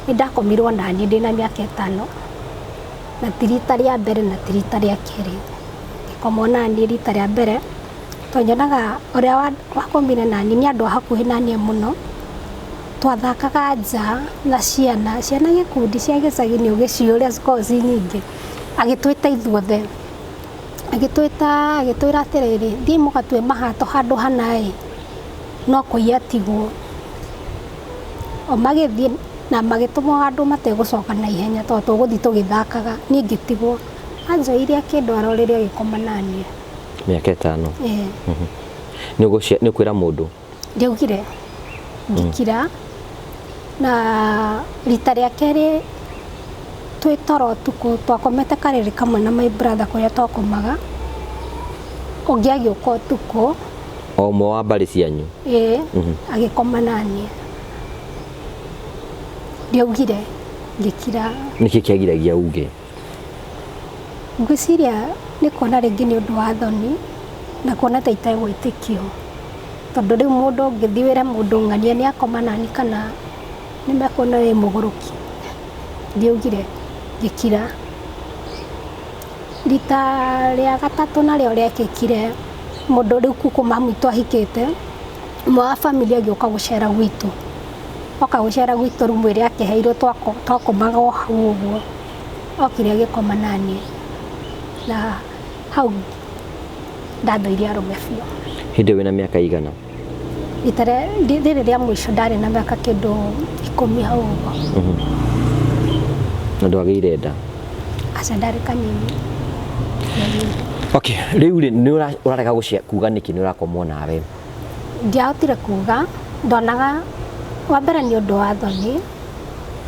Nĩ ndakomirwo naniĩ ndĩna mĩaka 5 na ti rita rĩa mbere na ti rita rĩa kerĩ. Ngĩkomwo naniĩ rita rĩa mbere tondũ nyonaga ũrĩa wakomire naniĩ nĩ andũ a hakuhĩ naniĩ mũno. Twathakaga nja na ciana, ciana gĩkundi cia gĩcagi nĩ ũgĩciũria cikoragwo ci nyingĩ. Agĩtwĩta ithuothe, agĩtwĩta agĩtwĩra atĩrĩrĩ, thiĩ mũgatue mahato handũ hana ĩ, no kũiya tigwo. O magĩthiĩ na magĩtũmwo handũ mategũcoka na ihenya tondũ tũgũthiĩ tũgĩthakaga, niĩ ngĩtigwo. Anjoire akĩndwara ũrĩrĩ agĩkoma naniĩ. Mĩaka 5? Ĩĩ. Nĩ ũkwĩra mũndũ? Ndiaugire, ngĩkira. Na rita rĩa kerĩ twĩ toro ũtukũ, twakomete karĩrĩ kamwe na my brother kũrĩa twakomaga, ũngĩ agĩũka ũtukũ. O ũmwe wa mbarĩ cianyu? Ĩĩ, agĩkoma naniĩ. Ndiaugire, ngĩkira. Nĩkĩ kĩagiragia uge? Ngwĩciria nĩ kuona rĩngĩ nĩ ũndũ wa thoni na kuona ta itegwĩtĩkio, tondũ rĩu mũndũ ũngĩthiĩ wĩre mũndũ ng'ania nĩ akoma nani kana nĩ mekuona wĩ mũgũrũki. Ndiaugire, ngĩkira. Rita rĩa gatatũ narĩo rĩekĩkire mũndũ rĩu kuku mamu witũ ahikĩte, ũmwe wa family agĩũka gũcera gwitũ. Oka gũcera gwitũ rumu ĩrĩa akĩheirwo twakomaga o hau ũguo, okire agĩkoma naniĩ, na hau ndathũire arũme biũ. Hĩndĩ ĩyo wĩna mĩaka igana? Rita rĩrĩ rĩa mũico ndarĩ na mĩaka kĩndũ 10 hau ũguo. Na ndwagĩire nda? Aca, ndarĩ kanini. Okay, rĩu rĩ nĩ ũrarega kuga nĩkĩ nĩ ũrakomwo nawe? Ndiahotire kuga, ndonaga wa mbere nĩ ũndũ wa thoni,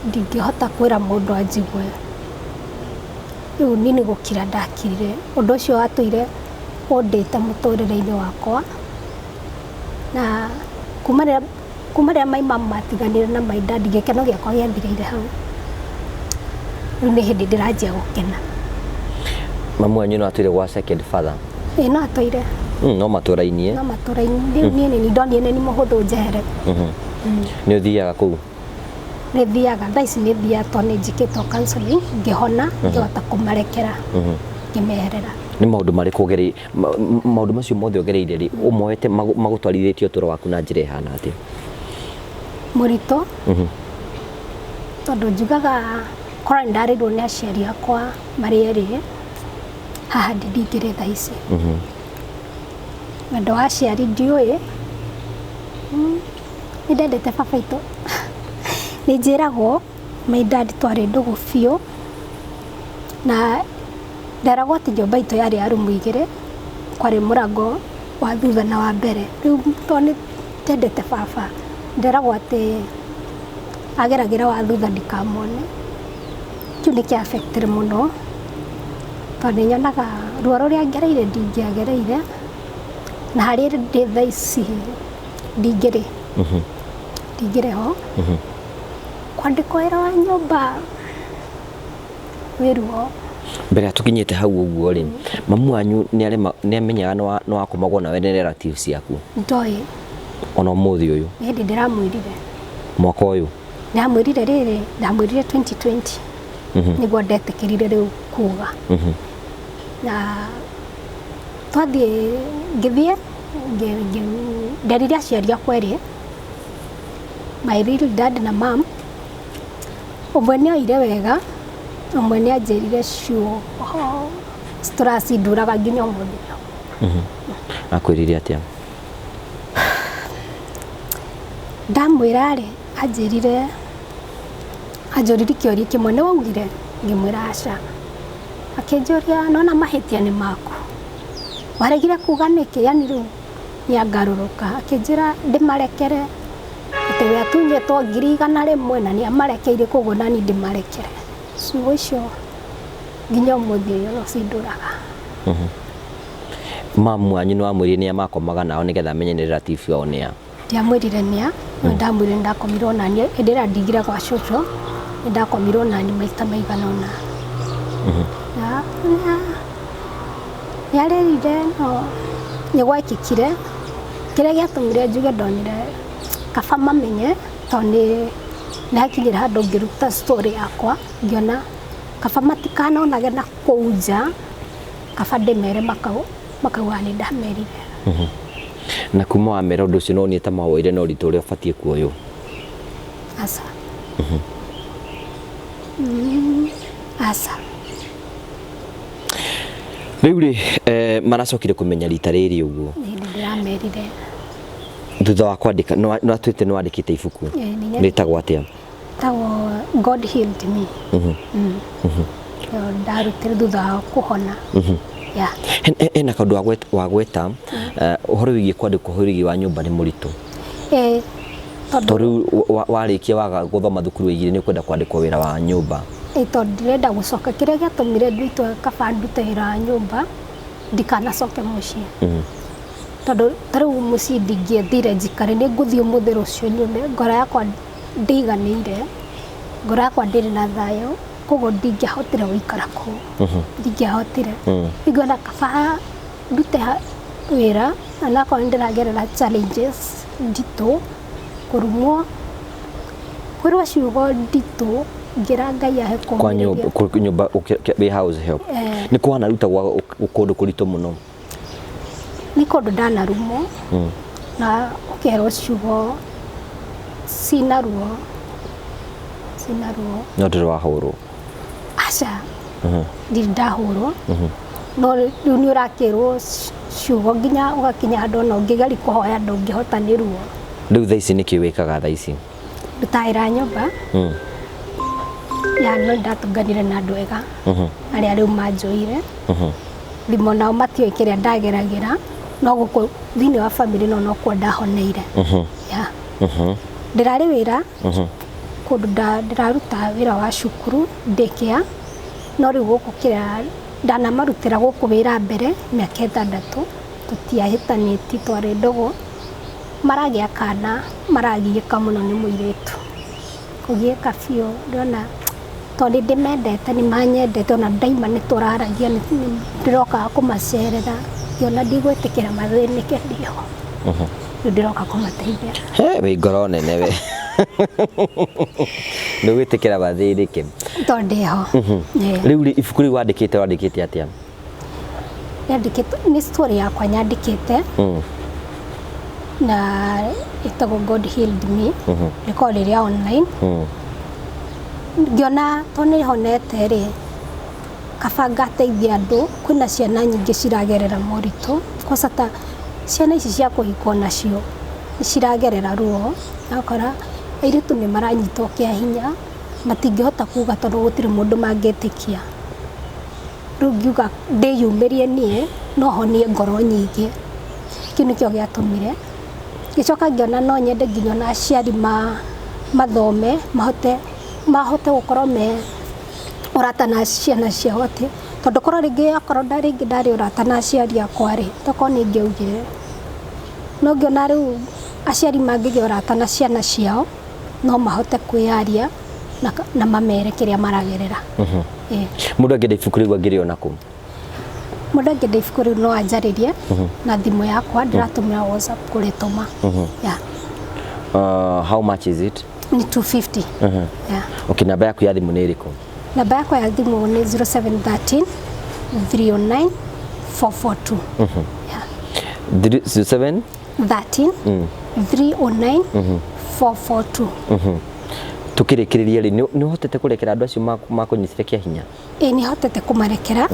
ndingĩhota kwĩra mũndũ anjigue. Rĩu niĩ nĩ gũkira ndakirire. Ũndũ ũcio watũire ũndĩte mũtũrĩre-inĩ wakwa. Na kuma rĩrĩa my mum matiganire na my dad, gĩkeno gĩakwa gĩathirĩire hau. Rĩu nĩ hĩndĩ ndĩranjia gũkena. Mamu wanyu no atũire gwa second father? Ĩĩ, no atũire. No matũrainie? No matũrainie. Rĩu niĩ nĩ ndonire nĩ mũhũthũ njehere. Nĩ ũthiaga kũu? Nĩ thiaga, thaa ici nĩ thiaga tondũ nĩ njĩkĩtwo counseling, ngĩhona, ngĩhota kũmarekera, ngĩmeherera. Nĩ maũndũ marĩkũ ũgereire, maũndũ macio mothe ũgereire rĩ, ũmoete magũtwarithĩtie ũtũũro waku na njĩra ĩhana atĩa? Mũritũ, tondũ njugaga korwo nĩ ndarĩirwo nĩ aciari akwa marĩ erĩ, haha ndingĩrĩ thaa ici. Wendo wa aciari ndiũĩ, nĩ ndendete baba witũ. Nĩ njĩragwo my dad twarĩ ndũgũ biũ, na nderagwo atĩ nyũmba itũ yarĩ ya rumu igĩrĩ, kwarĩ mũrango wa thutha na wa mbere. Rĩu tondũ nĩ ndendete baba, nderagwo atĩ ageragĩra wa thutha ndikamone. Kĩu nĩ kĩa affected mũno, tondũ nĩ nyonaga ruo rũrĩa ngereire ndingĩagereire, na harĩa ndĩ thaa ici ndingĩrĩ. Ndingĩrĩ ho. Kwandĩkwo wĩra wa nyũmba wĩ ruo. Mbere ya tũkinyĩte hau ũguo rĩ, mamu wanyu nĩ amenyaga nĩ wakomagwo nawe nĩ relatives ciaku? Ndoĩ. Ona ũmũthĩ ũyũ? Nĩ hĩndĩ ndĩramwĩrire. Mwaka ũyũ? Ndamwĩrire rĩrĩ, ndamwĩrire 2020. Nĩguo ndetĩkĩrire rĩu kuga. Na twathiĩ, ngĩthiĩ, nderire aciari akwa erĩ, my real dad na mom. Ũmwe nĩ oire wega, ũmwe nĩ anjĩrire ciugo tũracinduraga nginya ũmũthĩ ũyũ. Akwĩrire atĩa? Ndamwĩra rĩ, anjĩrire, anjũririe kĩũria kĩmwe, nĩ waugire? Ngĩmwĩra aca. Akĩnjũria nona mahĩtia nĩ maku, waregire kuga nĩkĩ? Yani rĩu nĩ angarũrũka. Akĩnjĩra ndĩmarekere, atĩ we atunyĩtwo 100,000 na nĩ amarekeire, koguo nani ndĩmarekere. Ciugo icio nginya ũmũthĩ ũyũ no cindũraga. Mamu wanyu nĩ wamwĩrire nĩa makomaga nao nĩgetha amenye nĩ relative yao nĩa? Ndiamwĩrire nĩa, no ndamwĩrire ndakomirwo nani hĩndĩ ĩrĩa ndigire gwa cũcũ, nĩ ndakomirwo nani maita maigana ũna. Na nĩ arĩrire, no nĩ gwekĩkire. Kĩrĩa gĩatũmire njuge ndonire kaba mamenye, tondũ nĩ hakinyire handũ ngĩruta story yakwa, ngĩona kaba matikanonage na kũu nja, kaba ndĩmere makauga nĩ ndamerire. Na kuma wamera ũndũ ũcio no nĩ ta mawoire na ũritũ ũrĩa ũbatiĩ kuoywo? Aca. Aca. Rĩu rĩ, maracokire kũmenya rita rĩrĩ ũguo? Nĩ hĩndĩ ndĩramerire. Thutha wa kwandĩka, nĩ watuĩte nĩ wandĩkĩte ibuku? Ĩĩ, nĩ Rĩtagwo atĩa? Rĩtagwo God Healed Me. Ĩyo ndarutire thutha wa kũhona. Hena kaũndũ wagweta, ũhoro wĩgiĩ kwandĩkwo, ũhoro wĩgiĩ wa nyũmba nĩ mũritũ. Ĩĩ, tondũ To rĩu warĩkia waga gũthoma thukuru waigire nĩ ũkwenda kwandĩkwo wĩra wa nyũmba. Ĩĩ, tondũ ndĩrenda gũcoka kĩrĩa gĩatũmire ndue itua kaba ndute wĩra wa nyũmba ndikanacoke mũciĩ. Tondũ ta rĩu mũciĩ ndingĩethire njikare, nĩ ngũthiĩ ũmũthĩ rũciũ nyume, ngoro yakwa ndĩiganĩire, ngoro yakwa ndĩrĩ na thayũ, koguo ndingĩahotire gũikara kũu. Ndingĩahotire. Ingĩona kaba ndute wĩra onakorwo nĩ ndĩragerera challenges nditũ, kũrumwo, kwĩrwo ciugo nditũ, ngĩra Ngai ahe Kwa kũũmĩrĩria. nyũmba, nyũmba wĩ house help. Eh. Nĩ kwana gwa kũndũ kũritũ mũno? Nĩ kũndũ ndanarumwo na ũkerwo ciugo cina ruo, cina ruo. No ndũrĩ wahũrwo? Aca, ndirĩ ndahũrwo, no rĩu nĩ ũrakĩrwo ciugo nginya ũgakinya handũ ona ũngĩgeria kũhoya ndũngĩhota nĩ ruo. Rĩu thaa ici nĩkĩ wĩkaga thaa ici? Ndutaĩra nyũmba ya no ndatũnganire na andũ ega arĩa rĩu manjoire thimũ, nao matiũĩ kĩrĩa ndageragĩra, no gũkũ thĩinĩ wa family no nokuo ndahoneire. Ya ndĩrarĩ wĩra kũndũ ndĩraruta wĩra wa cukuru daycare, no rĩu gũkũ kĩrĩa ndanamarutĩra gũkũ wĩra mbere mĩaka 6 tũtiahĩtanĩtie, twarĩ ndũgũ, maragĩa kana maragiĩka mũno nĩ mũirĩtu kũgiĩka biũ. Ndĩrona tondũ nĩ ndĩmendete, nĩ manyendete, ona ndaima nĩ tũraragia, nĩ ndĩrokaga kũmacerera, ngĩona ndigwĩtĩkĩra mathĩnĩke ndiho, rĩu ndĩroka kũmateithia. He, wĩ ngoro nene we, ndũgwĩtĩkĩra mathĩnĩke. Tondũ ndĩho. Ĩĩ. Rĩu rĩ, ibuku rĩu wandĩkĩte atĩa? Nyandĩkĩte nĩ story yakwa nyandĩkĩte na ĩtagwo God Healed Me, rĩkoragwo rĩrĩa online. Ngĩona tondũ nĩ honete rĩ, kaba ngateithia andũ. Kwĩna ciana nyingĩ ciragerera moritũ, kwanza ta ciana ici cia kũhikwo nacio nĩ ciragerera ruo, ũgakora airĩtu nĩ maranyitwo kĩa hinya, matingĩhota kuga tondũ gũtirĩ mũndũ mangĩtĩkia. Rĩu ngiuga ndĩyumĩrie niĩ no honie ngoro nyingĩ, kĩu nĩkĩo gĩatũmire ngĩcoka ngĩona no nyende nginya ona aciari mathome mahote gũkorwo me ũrata na ciana ciao, atĩ tondũ korwo rĩngĩ akorwo rĩngĩ ndarĩ ũrata na aciari akwa rĩ, tokorwo nĩ ingĩaugire, no ngĩona rĩu aciari mangĩgĩa ũrata na ciana ciao no mahote kwĩyaria na mamere kĩrĩa maragerera. Ĩĩ. Mũndũ angĩenda ibuku rĩu angĩrĩona kũ? Mũndũ angĩenda ibuku rĩu no anjarĩrie na thimũ yakwa, ndĩratũmĩra WhatsApp kũrĩtũma. Yeah. How much is it? Nĩ 250. Yeah. Okay, namba yaku ya thimũ nĩ ĩrĩkũ? Namba yakwa ya thimũ nĩ 0713 309 442. Yeah. 07 13 309 442. Tukĩrĩkĩrĩria rĩ, nĩ ũhotete kũrekera andũ acio makũnyitire kĩa hinya? Ĩĩ, nĩ hotete kũmarekera,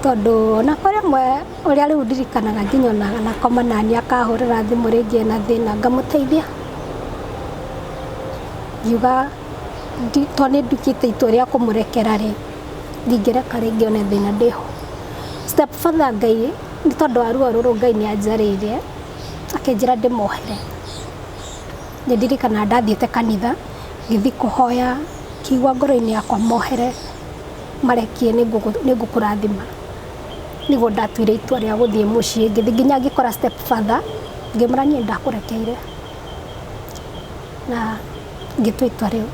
tondũ ona kwa rĩmwe ũrĩa rĩu ndirikanaga nginya ona nakoma nani akahũrĩra thimũ rĩngĩ ena thĩna ngamũteithia, ngiuga tondũ nĩ nduĩkĩte itua rĩa kũmũrekera rĩ, ndingĩreka rĩngĩ one thĩna ndĩho. Step father, Ngai nĩ tondũ wa ruo rũrũ Ngai nĩ anjarĩirie akĩnjĩra ndĩmohere. Nĩ ndirikanaga ndathiĩte kanitha ngĩthiĩ kũhoya, kĩigua ngoro-inĩ yakwa mohere marekie nĩ ngũkũrathima. Nĩguo ndatuire itua rĩa gũthiĩ mũciĩ, ngĩthiĩ nginya ngĩkora step father, ngĩmwĩra niĩ ndakũrekeire na ngĩtua itua rĩu.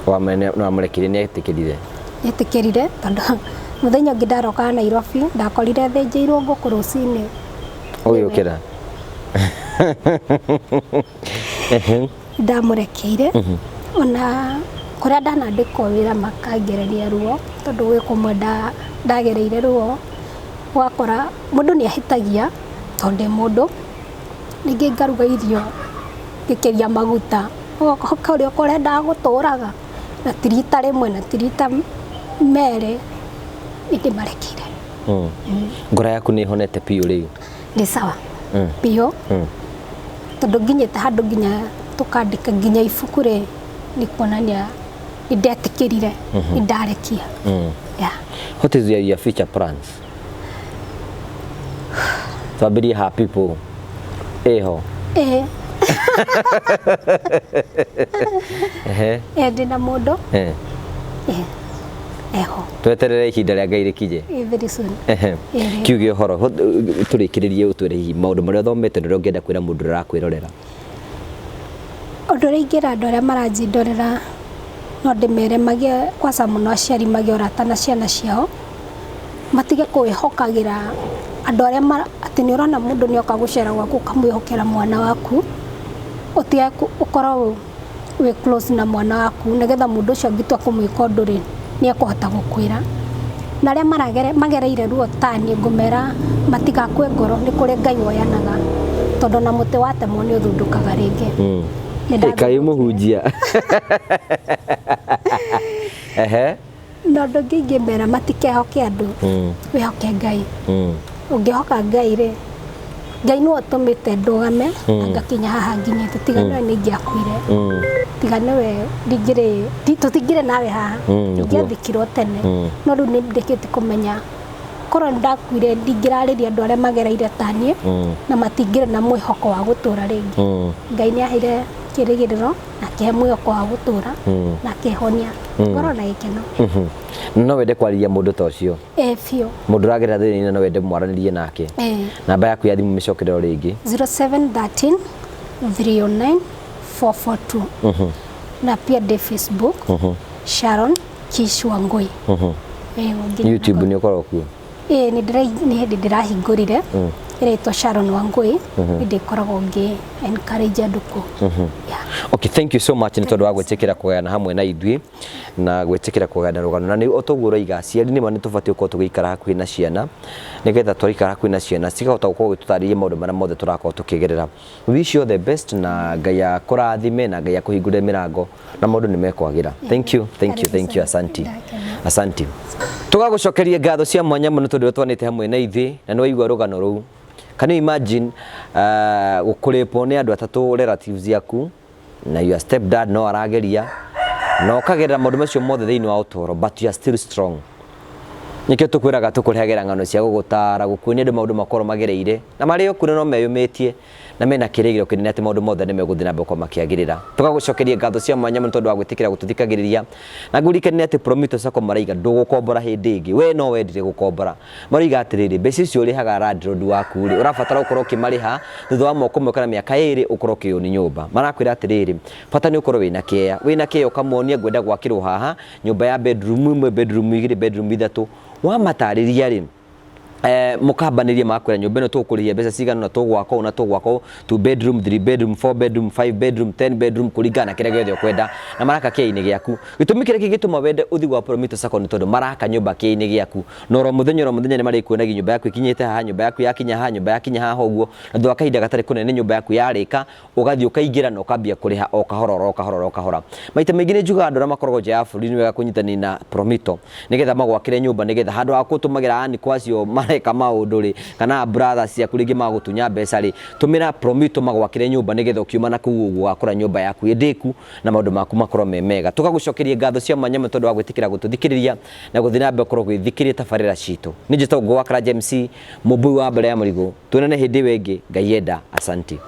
Wamũrekeire, nĩ etĩkĩrire? Nĩetĩkĩrire, tondũ mũthenya ũngĩ ndarokaga Nairobi ndakorire thĩnjĩirwo ngũkũ rũcinĩ. Ũgĩũkĩra. Ndamũrekeire ona kũrĩa ndanandĩkwo wĩra makangereria ruo, tondũ gwĩ kũmwe ndagereire ruo, ũgakora mũndũ nĩ ahĩtagia, tondũ ndĩ mũndũ, rĩngĩ ngaruga irio ngĩkĩria maguta, ũgoka ũrĩa ũrendaga gũtũraga, na ti rita rĩmwe na ti rita merĩ, nĩ ndĩmarekeire. Ngoro yaku nĩ ĩhonete biũ rĩu? Ndĩ sawa biũ, tondũ nginyĩte handũ nginya tũkandĩka nginya ibuku rĩ, nĩ kuonania nĩ ndetĩkĩrire, nĩ ndarekia. Yeah. What is your future plans? Twambĩrie ha people ĩho. Ĩĩ. Ehe. Ĩĩ, ndĩna mũndũ. Ĩĩ, eho. Tweterere ihinda rĩa Ngai rĩkinye. Ĩĩ, very soon. Ehe. Ĩĩ. Kiuge ũhoro tũrĩkĩrĩrie ũtwĩre hihi maũndũ marĩa ũthomete na ũrĩa ũngĩenda kwĩra mũndũ ũrĩa ũrakwĩrorera. Ũndũ ũrĩa ingĩra andũ arĩa maranjindorera no ndĩmere magĩe kwanza mũno aciari magĩe ũrata na ciana ciao, matige kwĩhokagĩra andũ arĩa atĩ nĩ ũrona mũndũ nĩ oka gũcera gwaku ũkamwĩhokera mwana waku, ũtige ũkorwo wĩ close na mwana waku nĩgetha mũndũ ũcio angĩtua kũmwĩka ũndũ rĩ, nĩ ekũhota gũkwĩra. Na arĩa magereire ruo ta niĩ ngũmera matigakue ngoro, nĩ kũrĩ Ngai woyanaga, tondũ ona mũtĩ watemwo nĩ ũthundũkaga rĩngĩ. Nĩ Kaĩ mũhunjia. Ehe. Na ũndũ ũngĩ ingĩmera matikehoke andũ, wĩhoke Ngai. Ũngĩhoka Ngai rĩ, Ngai nĩwe ũtũmĩte ndũgame na ngakinya haha nginyĩte, tiga nĩwe nĩ ingĩakuire, tiga nĩwe ndingĩrĩ, tũtingĩrĩ nawe haha, ingĩathikirwo tene. No rĩu nĩ ndĩkĩtie kũmenya korwo nĩ ndakuire ndingĩrarĩria andũ arĩa magereire ta niĩ na matingĩrĩ na mwĩhoko wa gũtũra rĩngĩ. Ngai nĩ aheire kĩrĩgĩrĩro na akĩhe mwĩhoko wa gũtũra na akĩhonia ngorwo na gĩkeno. No wende kwarĩria mũndũ ta ũcio? Ĩĩ, biũ. Mũndũ ũragerera thĩna-inĩ no wende mwaranĩrie nake? Ĩĩ. Namba yaku ya thimũ mĩcokere o rĩngĩ. 0713 309 442. Na pia ndĩ Facebook, Sharon Kish Wangui. Ĩĩ, ũngĩ- YouTube nĩ ũkoragwo kuo? Ĩĩ, nĩ hĩndĩ ndĩrahingũrire ĩretwo Sharon Wangui, nĩ ndĩkoragwo ngĩ encourage andũ kuo. Yeah. Okay, thank you so much nĩ tondũ wa gwĩtĩkĩra kũgayana hamwe na ithuĩ na gwĩtĩkĩra kũgayana rũgano. Na nĩ o toguo ũroiga, aciari nĩma nĩ tũbatiĩ gũkorwo tũgĩikara hakuhĩ na ciana, nĩgetha twaikara hakuhĩ na ciana cikahota gũkorwo gĩtũtarĩria maũndũ marĩa mothe tũrakorwo tũkĩgerera. We wish you all the best, na Ngai akũrathime na Ngai akũhingũrĩre mĩrango na maũndũ nĩ mekwagĩra. Thank you, thank you, thank you, asanti. Asanti. Tũgagũcokeria ngatho cia mwanya mũno tondũ twanĩte hamwe na ithuĩ na nĩ waigua rũgano rũu. Can you imagine gũkũrĩpwo nĩ andũ atatũ relatives yaku na your stepdad no arageria na ũkagerera maũndũ macio mothe thĩinĩ wa ũtũũro, but you are still strong. Nĩkĩo tũkwĩraga tũkũrehagĩra ng'ano cia gũgũtara, gũkuonia andũ maũndũ makorwo magereire na marĩ o kuo no meyũmĩtie na mena kĩrĩgĩrĩro kĩnene atĩ maũndũ mothe nĩ megũthiĩ na mbere gũkorwo makĩagĩrĩra. Tũgagũcokeria ngatho cia mwanya mũno tondũ wa gwĩtĩkĩra gũtũthikagĩrĩria na ngũririkanie atĩ Promito Sacco maraiga ndũgũkombora hĩndĩ ĩngĩ, we no wendire gũkombora. Maroiga atĩrĩrĩ, mbeca icio ũrĩhaga landlord waku rĩ, ũrabatara gũkorwo ũkĩmarĩha thutha wa mwaka ũmwe kana mĩaka ĩrĩ ũkorwo ũkĩyũni nyũmba. Marakwĩra atĩrĩrĩ, bata nĩ ũkorwo wĩna kĩea, wĩna kĩea ũkamonia ngwenda gwakĩrwo haha nyũmba ya bedroom ĩmwe, bedroom igĩrĩ, bedroom ithatũ. Wamatarĩria rĩ, mũkambanĩrie magakwĩra nyũmba ĩno tũgũkũrĩhia mbeca cigana na tũgwaka ũũ na tũgwaka ũũ, 2 bedroom, 3 bedroom, 4 bedroom, 5 bedroom, 10 bedroom, kũringana na kĩrĩa gĩothe ũkwenda, na maraka kĩea-inĩ gĩaku. Gĩtũmi kĩrĩa kĩngĩtũma wende ũthiĩ gwa Promito Sacco nĩ tondũ maraka nyũmba kĩea-inĩ gĩaku, na oro mũthenya oro mũthenya nĩ marĩkuonagia nyũmba yaku ĩkinyĩte haha, nyũmba yaku yakinya haha, nyũmba yakinya haha ũguo, na thutha wa kahinda gatarĩ kũnene nyũmba yaku yarĩka, ũgathiĩ ũkaingĩra na ũkambia kũrĩha o kahora oro kahora oro kahora. Maita maingĩ nĩ njugaga andũ arĩa makoragwo nja ya bũrũri nĩ wega kũnyitanĩra na Promito nĩgetha magwakĩre nyũmba, nĩgetha handũ ha gũtũmagĩra aniko acio mareka maũndũ rĩ, kana brothers ciaku rĩngĩ magũtunya mbeca rĩ, tũmĩra Promito magwakĩre nyũmba nĩgetha ũkiuma na kũu ũguo ũgakora nyũmba yaku ĩ ndĩku na maũndũ maku makorwo me mega. Tũgagũcokeria ngatho cia mwanya mũno tondũ wa gwĩtĩkĩra gũtũthikĩrĩria na gũthiĩ na mbere gũkorwo ũgĩthikĩrĩria tabarĩra citũ. Niĩ njĩtagwo Ngũgũ wa Karanja MC, mũmbui wa mbere ya mũrigo. Tuonane hĩndĩ ĩyo ĩngĩ, Ngai enda. Asanti.